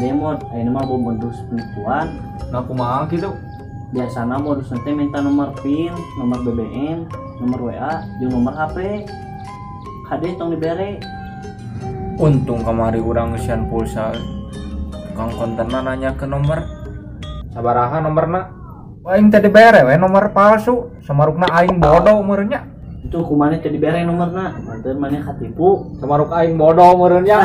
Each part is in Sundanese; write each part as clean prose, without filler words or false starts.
ge mod, ayeuna mah modus penipuan. Nah kumaha kitu? Biasana modus teh minta nomor PIN, nomor BBM, nomor WA, jeung nomor HP. Kade tong dibere. Untung kamari urang ngeusian pulsa. Kang kontenna nanya ke nomor. Sabaraha nomorna? Aing teh dibere we nomor palsu, samarukna aing bodoh meureun nya. Itu kumaha teh dibere nomorna? Manteun maneh katipu. Samaruk aing bodoh meureun nya.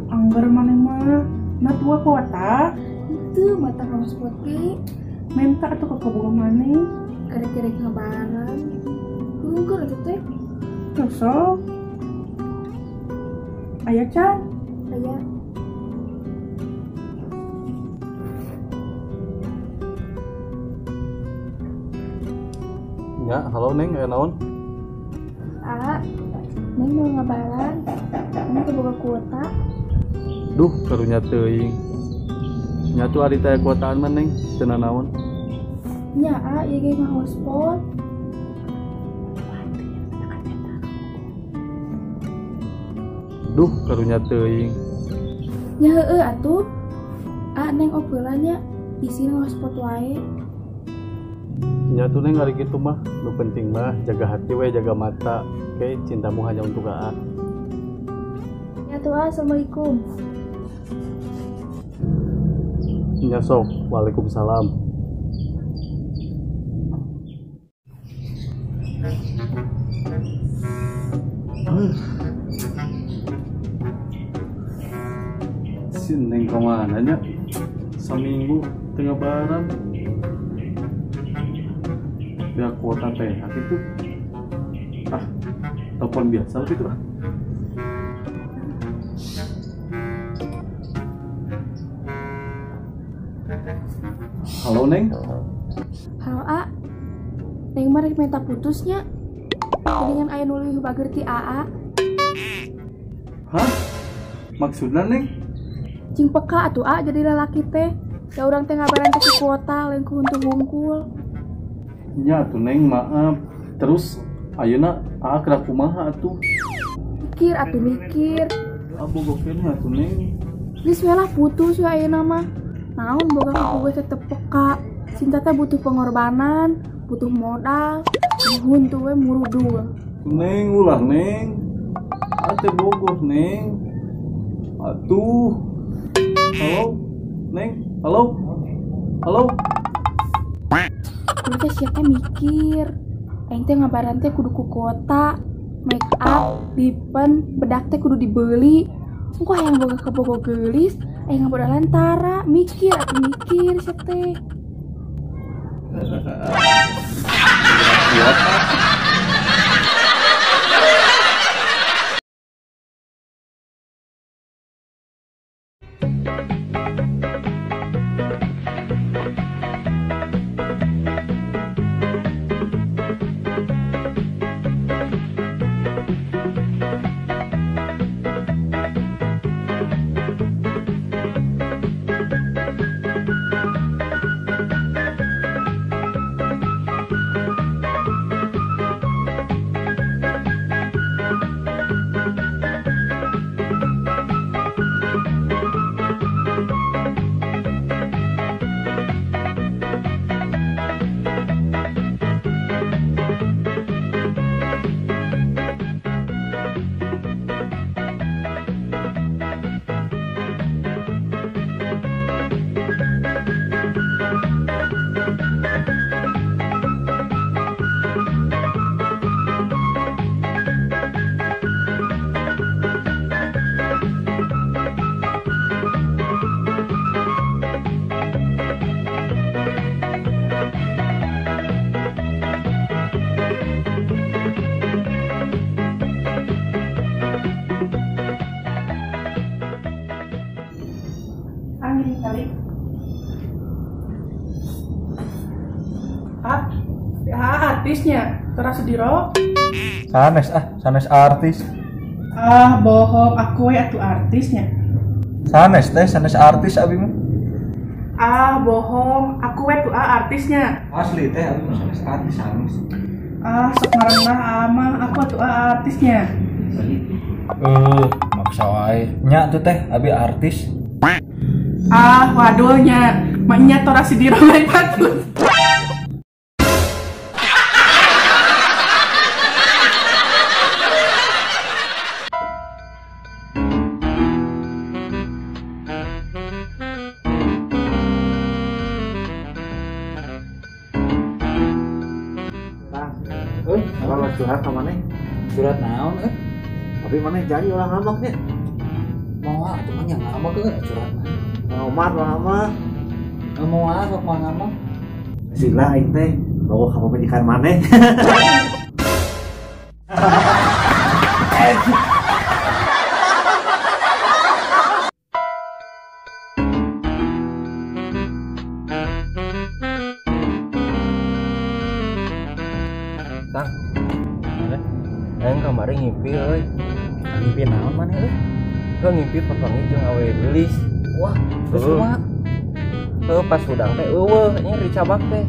Angger maneh mah na tua kuota itu mata kamu seperti minta atau ke kabogoh maneh kira-kira ngabaran hungkul atuh teh sok aya can aya ya halo Neng aya naon A Neng mau ngabaran Neng teu boga kuota. Duh, karunya teuing. Nyatu ari teh kuotaan mah Neng, teu nanaon. Nya a ieu ge ngahotspot. Duh, karunya teuing. Nya heueuh atuh. A Neng opeula nya isi ngahotspot wae. Nyatu Neng ari kitu mah, nu penting mah jaga hati we, jaga mata. Oke, cintamu hanya untuk AA. Ya tuh, assalamualaikum. Ya sok, waalaikumsalam. Si Neng kemana nya? Seminggu tengah barang. Biar kuota teh itu. Ah, telepon biasa gitu ah. Halo Neng. Halo A. Neng mah rek minta putusnya. Geningan aya nu leuwih bager ti AA. Hah? Maksudna Neng? Cing peka atuh A jadi lalaki teh. Da urang teh ngabaran teh kuota lain ku huntu hungkul. Nya atuh Neng maaf. Terus ayeuna AA keur kumaha atuh? Mikir atuh mikir. Abu gokilnya atuh Neng. Geus we lah putus we ayeuna mah. Naon boga kabogoh tetep peka. Cinta teh butuh pengorbanan, butuh modal. Huntu we murudul. Neng ulah Neng. Ate bogoh Neng. Atuh. Halo Neng, halo. Halo. Kudu teh sia teh mikir. Aing teh ngabaran teh kudu ku kuota, make up, lipen, bedak teh kudu dibeli. Engko hayang boga kabogoh geulis, aing ngabodalan tara, mikir atuh mikir sia teh. Angin kali. Ah, artisnya Tora Sudiro. Sanes ah, sanes artis. Ah, bohong, aku we atuh artisnya. Sanes teh, sanes artis abi mah. Ah, bohong, aku we tuh artisnya. Asli teh abi mah sanes artis sanes. Ah, sok ngaranna ama aku atuh artisnya. Maksa wae. Nya tuh teh abi artis. Ah, waduhnya, maknya torasi di romen patut. Kalau curhat sama maneh, curhat naon eh? Tapi maneh jadi ulah ngambeknya. Mau ah, cuman yang ngambek euy curhat mah. Mau mah lama. Mau ah sok mah ngambek. Sila aing teh bawa ka pamajikan maneh. Tang. Aing kamari ngimpi euy. Ngimpi naon maneh euy? Heuh ngimpi papanggih jeung awewe geulis. Wah, terus kumaha? Heuh pas hudang teh eueuh nya dicabak teh.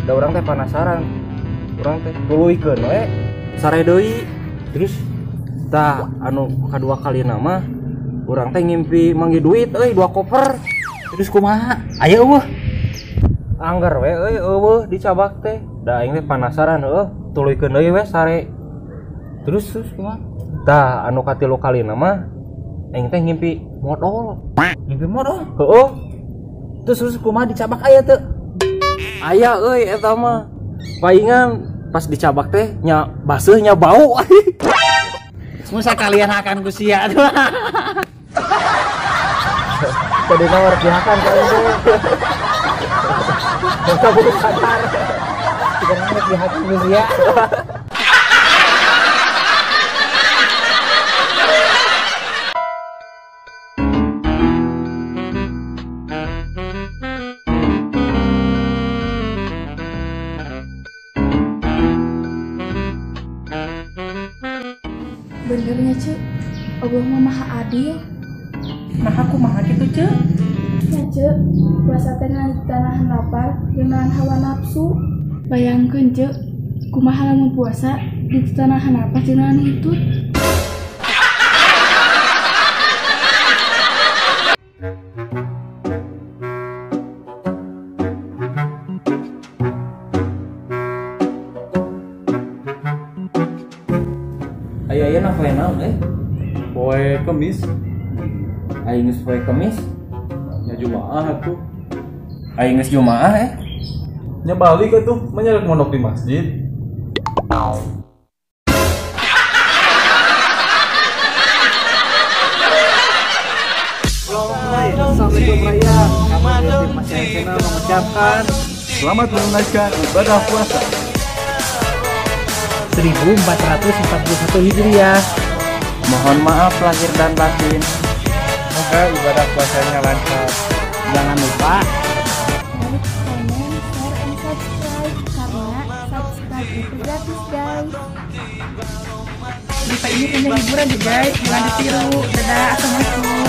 Da urang teh penasaran. Urang teh tuluykeun we sare deui. Terus tah anu kadua kalina mah urang teh ngimpi manggih duit euy 2 koper. Terus kumaha? Aya eueuh. Angger we euy eueuh dicabak teh. Da aing teh penasaran heuh tuluykeun deui we sare. Terus terus kumaha? Tah anu katilu kalina mah aing teh ngimpi modol. Ngimpi modol? Heueuh. Terus terus kumaha dicabak aya teu? Aya euy eta mah. Paingan pas dicabak teh nya baseuh nya bau. Mun sakalian akan ku sia tuh. Tadi mah rek dihakan ka aing teh. Eta buru sadar. Tiga rek dihakan ku sia. Benernya cek, Allah mah maha adil. Nah aku maha gitu cek. Ya cek, puasa teh nahan lapar jeung nahan hawa nafsu. Bayangkeun cek, kumaha lamun puasa di tanahan lapar jeung nahan hitut. Aya-aya poe naon euy? Poe Kemis. Aing geus poe Kemis. Nya Jumaah atuh. Aing geus Jumaah eh. Nya balik atuh, mah rek mondok di masjid. Assalamualaikum Raya. Kami dari tim Masyarakat Channel mengucapkan selamat menunaikan ibadah puasa 1441 Hijriah. Mohon maaf lahir dan batin. Semoga ibadah puasanya lancar. Jangan lupa like, comment, share, and subscribe karena subscribe itu gratis guys. Berita ini hanya hiburan ya guys, jangan ditiru. Dadah, assalamualaikum.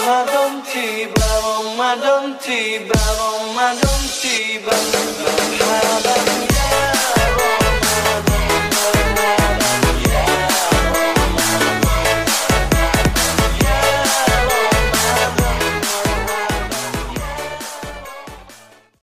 Ramadan tiba, Ramadan tiba, Ramadan tiba.